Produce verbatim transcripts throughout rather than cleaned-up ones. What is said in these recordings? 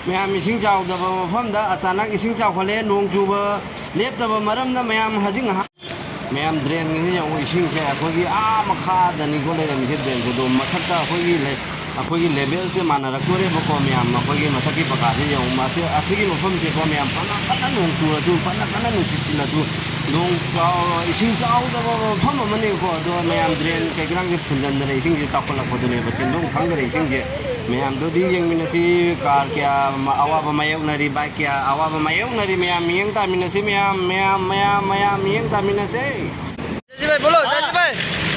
ꯃꯌꯥꯝ, ꯏꯁꯤꯡ ꯆꯥꯎꯗꯕ ꯃꯐꯝꯗ ꯑꯆꯥꯅꯛ ꯏꯁꯤꯡ ꯆꯥꯎꯈꯠꯂꯦ꯫ ꯅꯣꯡ ꯆꯨꯕ ꯂꯦꯞꯇꯕ ꯃꯔꯝꯅ ꯃꯌꯥꯝ ꯍꯧꯖꯤꯛ ꯉꯥꯏꯍꯥꯛ, ꯃꯌꯥꯝ, ꯗ꯭ꯔꯦꯟꯒꯤꯁꯤ ꯌꯦꯡꯉꯨ, ꯏꯁꯤꯡꯁꯦ ꯑꯩꯈꯣꯏꯒꯤ ꯑꯥ ꯃꯈꯥꯗꯅꯤꯀꯣ ꯂꯩꯔꯝꯃꯤꯁꯦ꯫ ꯗ꯭ꯔꯦꯟꯁꯦ ꯑꯗꯣ ꯃꯊꯛꯇ ꯑꯩꯈꯣꯏꯒꯤ ꯂꯩ-, ꯑꯩꯈꯣꯏꯒꯤ ꯂꯦꯚꯦꯜꯁꯦ ꯃꯥꯟꯅꯔꯛꯇꯣꯔꯦꯕꯀꯣ ꯃꯌꯥꯝ꯫ ꯑꯩꯈꯣꯏꯒꯤ ꯃꯊꯛꯀꯤ ꯄꯀꯥꯁꯦ ꯌꯦꯡꯉꯨ, ꯃꯁꯤ, ꯑꯁꯤꯒꯤ ꯃꯐꯝꯁꯦꯀꯣ ꯃꯌꯥꯝ, ꯐꯅ ꯀꯟꯅ ꯅꯣꯡ ꯆꯨꯔꯁꯨ, ꯐꯅ ꯀꯟꯅ ꯅꯨꯡꯁꯤꯠ ꯁꯤꯠꯂꯁꯨ, ꯅꯣꯡ ꯆꯥꯎ-, ꯏꯁꯤꯡ ꯆꯥꯎꯗꯕ ꯃꯐꯝ ꯑꯃꯅꯦꯕꯀꯣ꯫ ꯑꯗꯣ ꯃꯌꯥꯝ ꯗ꯭ꯔꯦꯟ ꯀꯩꯀꯥꯡꯁꯦ ꯐꯨꯟꯖꯟꯗꯅ ꯏꯁꯤꯡꯁꯦ ꯆꯥꯎꯈꯠꯂꯛꯄꯗꯨꯅꯦꯕ ꯆꯦꯟꯐꯝ ꯈꯪꯗꯔꯦ ꯏꯁꯤꯡꯁꯦ꯫ ꯃꯌꯥꯝꯗꯨꯗꯤ ꯌꯦꯡꯃꯤꯟꯅꯁꯤ, ꯀꯥꯔ ꯀꯌꯥ ꯑꯋꯥꯕ ꯃꯥꯌꯣꯛꯅꯔꯤ, ꯕꯥꯏꯛ ꯀꯌꯥ ꯑꯋꯥꯕ ꯃꯥꯌꯣꯛꯅꯔꯤ, ꯃꯌꯥꯝ ꯃꯤꯠꯌꯦꯡ ꯇꯥꯃꯤꯟꯅꯁꯤ, ꯃꯌꯥꯝ, ꯃꯌꯥꯝ, ꯃꯌꯥꯝ, ꯃꯌꯥꯝ ꯃꯤꯠꯌꯦꯡ ꯇꯥꯃꯤꯟꯅꯁꯦ꯫ जी भाई, बोलो, जी भाई।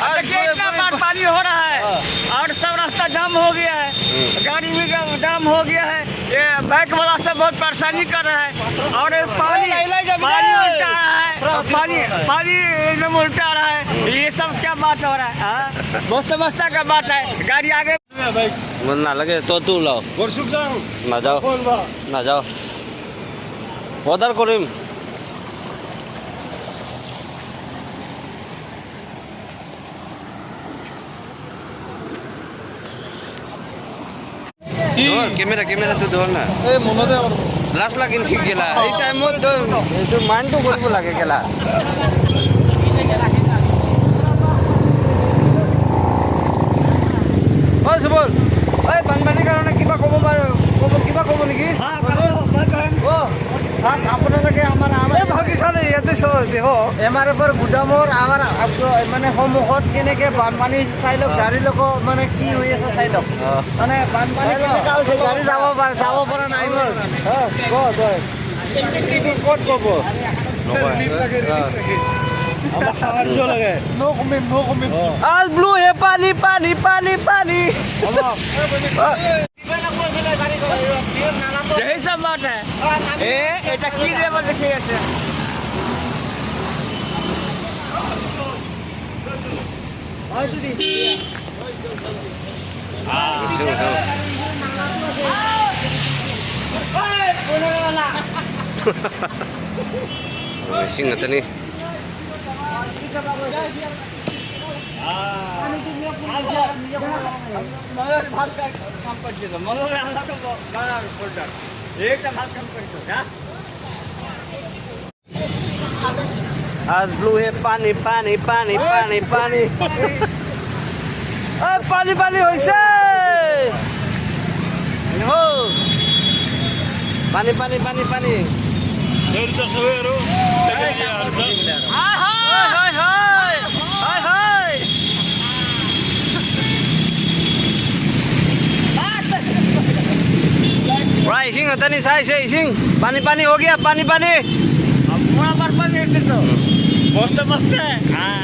आज देखिए, पूरे, इतना पूरे बार पानी हो रहा है। हाँ। और सब रास्ता जाम हो गया है। हम्म। गाड़ी भी जाम, जाम हो गया है। ये बाइक वाला सब बहुत परेशानी कर रहा है। और ये पानी, नहीं, नहीं, जब पानी नहीं। उल्टा रहा है। और पानी, पानी एकदम उल्टा रहा है। ये सब क्या बात हो रहा है, हाँ? बहुत समस्या का बात है। गाड़ी आगे Bol na lage, to tu lao. Borsuk sang. Na jao. Bol ba. Na jao. Order korim. Ki? Dol, camera, camera tu dol na. Ei, monot de amar. Last lagin thik gela. Ei time ot to, to mind to koribo lage gela. Oi, Subol. Oi, banbanir karone kiba kobo pare, kobo, kiba kobo neki? Ha, kobo, moi koim. O, ha, apnaloke amar, amar, ei, bhalke sale, yate so, dekho. M R F ৰ গুদামৰ আমাৰ up-, মানে সন্মুখত কেনেকে বানপানী চাই লওক, গাড়ী লগত মানে কি হৈ আছে চাই লওক। অ। মানে বানপানী কেনেকা হৈছে, গাড়ী যাব পাৰ-, যাব পৰা নাই মোৰ। অ, ক তই। এইটো ক'ত ক'ব? নকয়। ৰিলিফ লাগে, ৰিলিফ লাগে। আমাৰ সাহায্য লাগে। ন কমিম, ন কমিম। অ। আজ ব্লু হে পানী, পানী, পানী, পানী। হ'ব। অ। यही सब बात है। ए, এটা কি রে বলে কি আছে? ꯏꯁꯤꯡ ꯉꯥꯛꯇꯅꯤ꯫ हाँ। आज यार, मनोहर भात का काम कर दिया, मनोहर भात का काम कर दिया। एकदम हाथ काम कर दिया। आज ব্লুৱে পানী, পানী, পানী, পানী, পানী। এই পানী, পানী হৈছে। অ। পানী, পানী, পানী, পানী। দেৰি আছে আৰু। হয়, হয়, হয়। হয়, হয়। Bro, ꯏꯁꯤꯡ ꯉꯥꯛꯇꯅꯤ ꯁꯥꯏꯁꯦ, ꯏꯁꯤꯡ꯫ पानी पानी हो गया, पानी पानी। अब पूरा बर्फ है फिर तो। बहुत समस्या है। हाँ।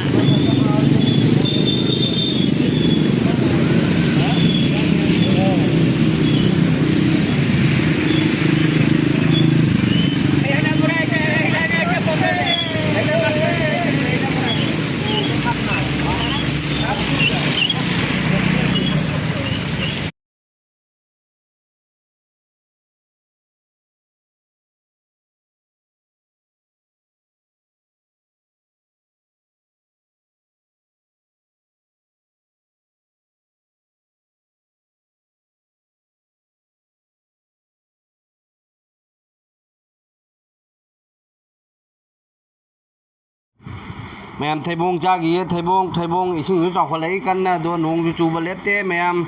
ꯃꯌꯥꯝ, ꯊꯩꯕꯣꯡ ꯆꯥꯈꯤꯌꯦ, ꯊꯩꯕꯣꯡ, ꯊꯩꯕꯣꯡ꯫ ꯏꯁꯤꯡꯁꯨ ꯆꯥꯎꯈꯠꯂꯛꯏ ꯀꯟꯅ, ꯑꯗꯣ ꯅꯣꯡꯁꯨ ꯆꯨꯕ ꯂꯦꯞꯇꯦ꯫ ꯃꯌꯥꯝ,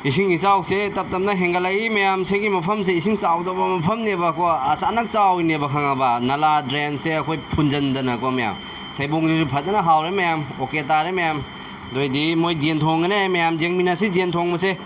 ꯏꯁꯤꯡ ꯏꯆꯥꯎꯁꯦ ꯇꯞ ꯇꯞꯅ ꯍꯦꯟꯒꯠꯂꯛꯏ꯫ ꯃꯌꯥꯝ, ꯁꯤꯒꯤ ꯃꯐꯝꯁꯦ ꯏꯁꯤꯡ ꯆꯥꯎꯗꯕ ꯃꯐꯝꯅꯦꯕꯀꯣ, ꯑꯆꯥꯅꯛ ꯆꯥꯎꯔꯤꯅꯦꯕ, ꯈꯪꯉꯕ? ꯅꯂꯥ ꯗ꯭ꯔꯦꯟꯁꯦ ꯑꯩꯈꯣꯏ ꯐꯨꯟꯖꯟꯗꯅꯀꯣ, ꯃꯌꯥꯝ꯫ ꯊꯩꯕꯣꯡꯁꯤꯁꯨ ꯐꯖꯅ ꯍꯥꯎꯔꯦ, ꯃꯌꯥꯝ꯫ ꯑꯣꯀꯦ ꯇꯥꯔꯦ, ꯃꯌꯥꯝ꯫ ꯑꯗꯨ ꯑꯣꯏꯗꯤ ꯃꯣꯏ ꯌꯦꯟ ꯊꯣꯡꯉꯅꯦ, ꯃꯌꯥꯝ꯫ ꯌꯦꯡꯃꯤꯟꯅꯁꯤ ꯌꯦꯟ ꯊꯣꯡꯕꯁꯦ꯫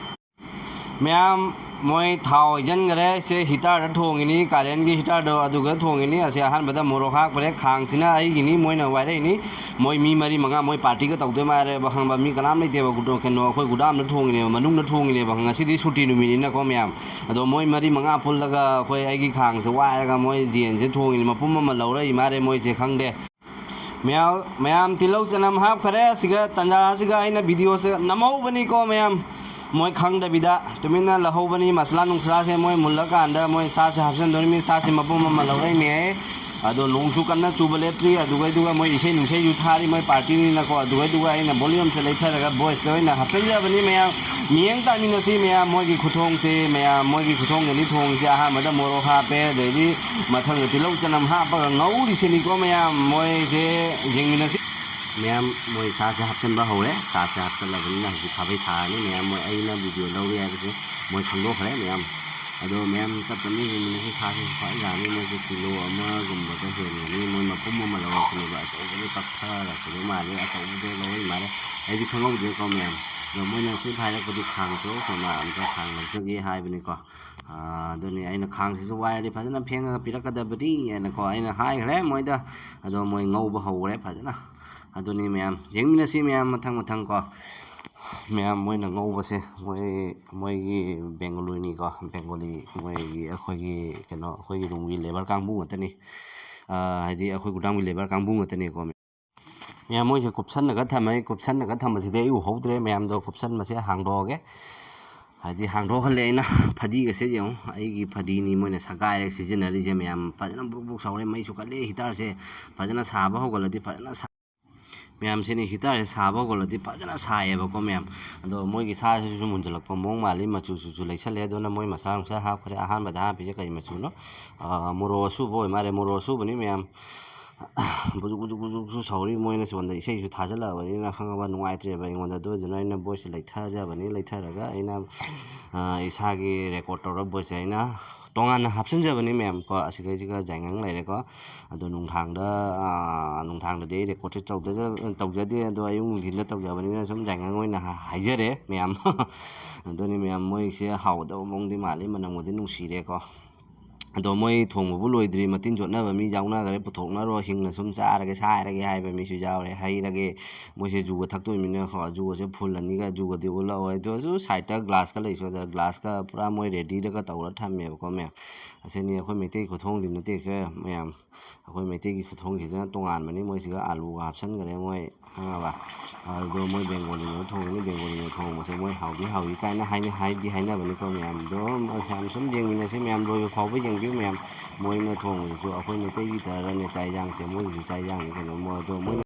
ꯃꯌꯥꯝ, ꯃꯣꯏ ꯊꯥꯎ ꯍꯩꯖꯤꯟꯈꯔꯦ꯫ ꯁꯦ ꯍꯤꯇꯔꯗ ꯊꯣꯡꯉꯤꯅꯤ, ꯀꯔꯦꯟꯒꯤ ꯍꯤꯇꯔꯗꯣ ꯑꯗꯨꯒ ꯊꯣꯡꯉꯤꯅꯤ꯫ ꯑꯁꯤ ꯑꯍꯥꯟꯕꯗ ꯃꯣꯔꯣꯛ ꯍꯥꯞꯈ꯭ꯔꯦ꯫ ꯈꯥꯡꯁꯤꯅ ꯑꯩꯒꯤꯅꯤ, ꯃꯣꯏꯅ ꯋꯥꯏꯔꯛꯏꯅꯤ꯫ ꯃꯣꯏ ꯃꯤ ꯃꯔꯤ ꯃꯉꯥ ꯃꯣꯏ ꯄꯥꯔꯇꯤꯒ ꯇꯧꯗꯣꯏ ꯃꯥꯜꯂꯦꯕ, ꯈꯪꯕ? ꯃꯤ ꯀꯅꯥꯝ ꯂꯩꯇꯦꯕ꯫ ꯒꯨꯗꯣ-, ꯀꯩꯅꯣ, ꯑꯩꯈꯣꯏ ꯒꯨꯗꯥꯝꯗ ꯊꯣꯡꯉꯤꯅꯦꯕ, ꯃꯅꯨꯡꯗ ꯊꯣꯡꯉꯤꯅꯦꯕ꯫ ꯉꯁꯤꯗꯤ ꯁꯨꯇꯤ ꯅꯨꯃꯤꯠꯅꯤꯅꯀꯣ, ꯃꯌꯥꯝ꯫ ꯑꯗꯣ ꯃꯣꯏ ꯃꯔꯤ ꯃꯉꯥ ꯄꯨꯜꯂꯒ ꯑꯩꯈꯣꯏ ꯑꯩꯒꯤ ꯈꯥꯡꯁꯦ ꯋꯥꯏꯔꯒ ꯃꯣꯏ ꯌꯦꯟꯁꯦ ꯊꯣꯡꯉꯤꯅꯤ꯫ ꯃꯄꯨꯝ ꯑꯃ ꯂꯧꯔꯛꯏ ꯃꯥꯜꯂꯦ ꯃꯣꯏꯁꯦ, ꯈꯪꯗꯦ꯫ ꯃꯌꯥꯝ, ꯃꯌꯥꯝ ꯇꯤꯜꯍꯧ ꯆꯅꯝ ꯍꯥꯞꯈꯔꯦ꯫ ꯑꯁꯤꯒ ꯇꯟꯖꯥ ꯑꯁꯤꯒ ꯑꯩꯅ ꯚꯤꯗꯤꯑꯣꯁꯦ ꯅꯝꯍꯧꯕꯅꯤꯀꯣ, ꯃꯌꯥꯝ꯫ ꯃꯣꯏ ꯈꯪꯗꯕꯤꯗ ꯇꯨꯃꯤꯟꯅ ꯂꯧꯍꯧꯕꯅꯤ꯫ ꯃꯁꯂꯥ ꯅꯨꯡꯁꯂꯥꯁꯦ ꯃꯣꯏ ꯃꯨꯜꯂꯀꯥꯟꯗ ꯃꯣꯏ ꯁꯥꯁꯦ ꯍꯥꯞꯆꯤꯟꯗꯣꯔꯤꯃꯤ꯫ ꯁꯥꯁꯦ ꯃꯄꯨꯝ ꯑꯃ ꯂꯧꯔꯛꯏꯃꯤ ꯑꯩ꯫ ꯑꯗꯣ ꯅꯣꯡꯁꯨ ꯀꯟꯅ ꯆꯨꯕ ꯂꯦꯞꯇ꯭ꯔꯤ꯫ ꯑꯗꯨꯒꯩꯗꯨꯒ ꯃꯣꯏ ꯏꯁꯩ ꯅꯨꯡꯁꯩꯁꯨ ꯊꯥꯔꯤ, ꯃꯣꯏ party ꯅꯤꯅꯀꯣ꯫ ꯑꯗꯨꯒꯩꯗꯨꯒ ꯑꯩꯅ volume ꯁꯦ ꯂꯩꯊꯔꯒ voice ꯇ ꯑꯣꯏꯅ ꯍꯥꯞꯆꯤꯟꯖꯕꯅꯤ꯫ ꯃꯌꯥꯝ ꯃꯤꯠꯌꯦꯡ ꯇꯥꯃꯤꯟꯅꯁꯤ꯫ ꯃꯌꯥꯝ ꯃꯣꯏꯒꯤ ꯈꯨꯊꯣꯡꯁꯦ, ꯃꯌꯥꯝ ꯃꯣꯏꯒꯤ ꯈꯨꯊꯣꯡꯗꯅꯤ ꯊꯣꯡꯉꯤꯁꯦ꯫ ꯑꯍꯥꯟꯕꯗ ꯃꯣꯔꯣꯛ ꯍꯥꯞꯄꯦ, ꯑꯗꯩꯗꯤ ꯃꯊꯪꯗ ꯇꯤꯜꯍꯧ ꯆꯅꯝ ꯍꯥꯞꯄꯒ ꯉꯧꯔꯤꯁꯤꯅꯤꯀꯣ꯫ ꯃꯌꯥꯝ ꯃꯣꯏꯁꯦ ꯌꯦꯡꯃꯤꯟꯅꯁꯤ꯫ ꯃꯌꯥꯝ ꯃꯣꯏ ꯁꯥꯁꯦ ꯍꯥꯞꯆꯤꯟꯕ ꯍꯧꯔꯦ꯫ ꯁꯥꯁꯦ ꯍꯥꯞꯆꯤꯜꯂꯕꯅꯤꯅ ꯍꯧꯖꯤꯛ ꯈꯥꯕꯩ ꯁꯥꯔꯅꯤ꯫ ꯃꯌꯥꯝ ꯃꯣꯏ ꯑꯩꯅ video ꯂꯧꯔꯤ ꯍꯥꯏꯕꯁꯦ ꯃꯣꯏ ꯈꯪꯗꯣꯛꯈ꯭ꯔꯦ ꯃꯌꯥꯝ꯫ ꯑꯗꯣ ꯃꯌꯥꯝ ꯇꯞ ꯇꯞꯅ ꯌꯦꯡꯃꯤꯟꯅꯁꯤ꯫ ꯁꯥꯁꯦ ꯐꯖꯅ ꯌꯥꯝꯃꯤ꯫ ꯃꯣꯏꯁꯦ ꯀꯤꯂꯣ ꯑꯃꯒꯨꯝꯕꯗ ꯍꯦꯟꯒꯅꯤ꯫ ꯃꯣꯏ ꯃꯄꯨꯝ ꯑꯃ ꯂꯧꯔꯛꯄꯅꯦꯕ꯫ ꯑꯆꯧꯕꯗꯤ ꯀꯛꯊꯔꯛꯄꯗꯣ ꯃꯥꯜꯂꯦ꯫ ꯑꯆꯧꯕꯗꯣ ꯂꯧꯔꯛꯏ ꯃꯥꯜꯂꯦ꯫ ꯑꯩꯗꯤ ꯈꯪꯍꯧꯗ꯭ꯔꯦꯀꯣ ꯃꯌꯥꯝ꯫ ꯑꯗꯣ ꯃꯣꯏꯅ ꯁꯤ ꯍꯥꯏꯔꯛꯄꯗꯤ ꯈꯥꯡꯁꯨ ꯀꯣꯟꯅ ꯑꯝꯇ ꯈꯥꯡ ꯂꯧꯖꯒꯦ ꯍꯥꯏꯕꯅꯤꯀꯣ꯫ ꯑꯥ, ꯑꯗꯨꯅꯤ ꯑꯩꯅ ꯈꯥꯡꯁꯤꯁꯨ ꯋꯥꯏꯔꯗꯤ ꯐꯖꯅ ꯐꯦꯡꯉꯒ ꯄꯤꯔꯛꯀꯗꯕꯅꯤ ꯍꯥꯏꯅꯀꯣ ꯑꯩꯅ ꯍꯥꯏꯈ꯭ꯔꯦ ꯃꯣꯏꯗ꯫ ꯑꯗꯣ ꯃꯣꯏ ꯉꯧꯕ ꯍꯧꯈ꯭ꯔꯦ ꯐꯖꯅ꯫ ꯑꯗꯨꯅꯤ ꯃꯌꯥꯝ, ꯌꯦꯡꯃꯤꯟꯅꯁꯤ ꯃꯌꯥꯝ ꯃꯊꯪ ꯃꯊꯪ ꯀꯣ꯫ ꯃꯌꯥꯝ ꯃꯣꯏꯅ ꯉꯧꯕꯁꯦ ꯃꯣꯏ, ꯃꯣꯏꯒꯤ ꯕꯦꯡꯒꯣꯂꯤꯅꯤꯀꯣ, ꯕꯦꯡꯒꯣꯂꯤ ꯃꯣꯏꯒꯤ ꯑꯩꯈꯣꯏꯒꯤ ꯀꯩꯅꯣ, ꯑꯩꯈꯣꯏꯒꯤ room ꯒꯤ labour ꯀꯥꯡꯕꯨ ꯉꯥꯛꯇꯅꯤ꯫ ꯑꯥ, ꯍꯥꯏꯗꯤ ꯑꯩꯈꯣꯏ ꯒꯨꯗꯥꯝꯒꯤ labour ꯀꯥꯡꯕꯨ ꯉꯥꯛꯇꯅꯤꯀꯣ꯫ ꯃꯌꯥꯝ ꯃꯣꯏꯁꯦ ꯀꯨꯞꯁꯟꯅꯒ ꯊꯝꯃꯦ꯫ ꯀꯨꯞꯁꯟꯅꯒ ꯊꯝꯕꯁꯤꯗꯤ ꯑꯩ ꯎꯍꯧꯗ꯭ꯔꯦ꯫ ꯃꯌꯥꯝꯗꯣ ꯀꯨꯞꯁꯟꯕꯁꯦ ꯍꯥꯡꯗꯣꯛꯑꯒꯦ꯫ ꯍꯥꯏꯗꯤ ꯍꯥꯡꯗꯣꯛꯍꯜꯂꯦ ꯑꯩꯅ꯫ ꯐꯗꯤꯒꯁꯦ ꯌꯦꯡꯉꯨ, ꯑꯩꯒꯤ ꯐꯗꯤꯅꯤ ꯃꯣꯏꯅ ꯁꯒꯥꯏꯔꯒ ꯁꯤꯖꯤꯟꯅꯔꯤꯁꯦ꯫ ꯃꯌꯥꯝ ꯐꯖꯅ ꯕꯨꯛ ꯕꯨꯛ ꯁꯧꯔꯦ꯫ ꯃꯩꯁꯨ ꯀꯜꯂꯦ꯫ Heater ꯁꯦ ꯐꯖꯅ ꯁꯥꯕ ꯍꯧꯒꯠꯂꯗꯤ ꯐꯖꯅ ꯁꯥ-, ꯃꯌꯥꯝꯁꯤꯅꯤ heater ꯁꯦ ꯁꯥꯕ ꯍꯧꯒꯠꯂꯗꯤ ꯐꯖꯅ ꯁꯥꯏꯌꯦꯕꯀꯣ ꯃꯌꯥꯝ꯫ ꯑꯗꯣ ꯃꯣꯏꯒꯤ ꯁꯥꯁꯤꯁꯨ ꯃꯨꯟꯖꯜꯂꯛꯄ ꯃꯑꯣꯡ ꯃꯥꯜꯂꯤ꯫ ꯃꯆꯨꯁꯨ ꯂꯩꯁꯜꯂꯦ꯫ ꯑꯗꯨꯅ ꯃꯣꯏ ꯃꯁꯂꯥ ꯅꯨꯡꯁꯥ ꯍꯥꯞꯈ꯭ꯔꯦ꯫ ꯑꯍꯥꯟꯕꯗ ꯍꯥꯞꯄꯤꯁꯦ ꯀꯔꯤ ꯃꯆꯨꯅꯣ? ꯑꯥ, ꯃꯣꯔꯣꯛ ꯑꯁꯨꯕ ꯑꯣꯏ ꯃꯥꯜꯂꯦ꯫ ꯃꯣꯔꯣꯛ ꯑꯁꯨꯕꯅꯤ ꯃꯌꯥꯝ꯫ ꯕꯨꯖꯨꯛ ꯕꯨꯖꯨꯛ ꯕꯨꯖꯨꯛꯁꯨ ꯁꯧꯔꯤ꯫ ꯃꯣꯏꯅ ꯁꯣꯝꯗ ꯏꯁꯩꯁꯨ ꯊꯥꯖꯤꯜꯂꯛꯑꯕꯅꯤꯅ ꯈꯪꯉꯕ ꯅꯨꯡꯉꯥꯏꯇ꯭ꯔꯦꯕ ꯑꯩꯉꯣꯟꯗ꯫ ꯑꯗꯨ ꯑꯣꯏꯗꯨꯅ ꯑꯩꯅ voice ꯁꯦ ꯂꯩꯊꯖꯕꯅꯤ꯫ ꯂꯩꯊꯔꯒ ꯑꯩꯅ, ꯑꯥ, ꯏꯁꯥꯒꯤ record ꯇꯧꯔ voice ꯁꯦ ꯑꯩꯅ ꯇꯣꯉꯥꯟꯅ ꯍꯥꯞꯆꯤꯟꯖꯕꯅꯤ ꯃꯌꯥꯝ ꯀꯣ꯫ ꯑꯁꯤꯈꯩꯁꯤꯒ ꯖꯥꯏꯉꯪ ꯂꯩꯔꯦꯀꯣ꯫ ꯑꯗꯣ ꯅꯨꯡꯗꯥꯡꯗ, ꯑꯥ, ꯅꯨꯡꯗꯥꯡꯗꯗꯤ ꯑꯩ record ꯁꯦ ꯇꯧꯖ-, ꯇꯧꯖꯗꯦ꯫ ꯑꯗꯣ ꯑꯌꯨꯛ ꯅꯨꯡꯊꯤꯟꯗ ꯇꯧꯖꯕꯅꯤꯅ ꯁꯨꯝ ꯖꯥꯏꯉꯪ ꯑꯣꯏꯅ ꯍꯥ-, ꯍꯥꯏꯖꯔꯦ ꯃꯌꯥꯝ꯫ ꯑꯗꯨꯅꯤ ꯃꯌꯥꯝ, ꯃꯣꯏꯁꯦ ꯍꯥꯎꯒꯗꯕ ꯃꯑꯣꯡꯗꯤ ꯃꯥꯜꯂꯤ, ꯃꯅꯝꯒꯗꯤ ꯅꯨꯡꯁꯤꯔꯦꯀꯣ꯫ ꯑꯗꯣ ꯃꯣꯏ ꯊꯣꯡꯕꯕꯨ ꯂꯣꯏꯗ꯭ꯔꯤ, ꯃꯇꯤꯟ ꯆꯣꯠꯅꯕ ꯃꯤ ꯌꯥꯎꯅꯈ꯭ꯔꯦ꯫ "ꯄꯨꯊꯣꯛꯅꯔꯣ, ꯍꯤꯡꯅ ꯁꯨꯝ ꯆꯥꯔꯒꯦ, ꯁꯥꯏꯔꯒꯦ" ꯍꯥꯏꯕ ꯃꯤꯁꯨ ꯌꯥꯎꯔꯦ꯫ ꯍꯩꯔꯒꯦ, ꯃꯣꯏꯁꯦ ꯖꯨꯒ ꯊꯛꯇꯣꯏꯃꯤꯅꯀꯣ, ꯖꯨꯒꯁꯦ ꯐꯨꯜ ꯑꯅꯤꯒ ꯖꯨꯒꯗꯤ ꯎꯠꯂꯛꯑꯣꯏ꯫ ꯑꯗꯨ ꯑꯣꯏꯔꯁꯨ ꯁꯥꯏꯠꯇ ꯒ꯭ꯂꯥꯁꯀ ꯂꯩꯁꯨ, ꯑꯗ ꯒ꯭ꯂꯥꯁꯀ ꯄꯨꯔꯥ ꯃꯣꯏ ꯔꯦꯗꯤꯗꯒ ꯇꯧꯔ ꯊꯝꯃꯦꯕꯀꯣ ꯃꯌꯥꯝ꯫ ꯑꯁꯤꯅꯤ ꯑꯩꯈꯣꯏ ꯃꯩꯇꯩ ꯈꯨꯊꯣꯡꯗꯤ ꯅꯠꯇꯦ ꯃꯌꯥꯝ꯫ ꯑꯩꯈꯣꯏ ꯃꯩꯇꯩꯒꯤ ꯈꯨꯊꯣꯡꯁꯤꯗꯅ ꯇꯣꯉꯥꯟꯕꯅꯤ꯫ ꯃꯣꯏꯁꯤꯒ ꯑꯥꯂꯨꯒ ꯍꯥꯞꯆꯤꯟꯈ꯭ꯔꯦ ꯃꯣꯏ, ꯈꯪꯉꯕ? ꯑꯗꯣ ꯃꯣꯏ ꯕꯦꯡꯒꯣꯂꯤꯅ ꯊꯣꯡꯉꯤꯅꯤ꯫ ꯕꯦꯡꯒꯣꯂꯤꯅ ꯊꯣꯡꯕꯁꯦ ꯃꯣꯏ ꯍꯥꯎꯗꯤ ꯍꯥꯎꯏ ꯀꯥꯏꯅ ꯍꯥꯏꯅ, ꯍꯥꯏꯗꯤ ꯍꯥꯏꯅꯕꯅꯤꯀꯣ ꯃꯌꯥꯝꯗꯣ꯫ ꯃꯌꯥꯝ ꯁꯨꯝ ꯌꯦꯡꯃꯤꯟꯅꯁꯤ ꯃꯌꯥꯝ, ꯂꯣꯏꯕ ꯐꯥꯎꯕ ꯌꯦꯡꯕꯤꯌꯨ꯫ ꯃꯌꯥꯝ ꯃꯣꯏꯅ ꯊꯣꯡꯕꯁꯤꯁꯨ ꯑꯩꯈꯣꯏ ꯃꯩꯇꯩꯒꯤ ꯇꯔꯅꯦ ꯆꯥꯛ ꯏꯟꯖꯥꯡꯁꯦ, ꯃꯣꯏꯒꯤꯁꯨ ꯆꯥꯛ ꯏꯟꯖꯥꯡꯅꯤ ꯀꯩꯅꯣ꯫ ꯃꯣꯏ ꯑꯗꯣ ꯃꯣꯏꯅ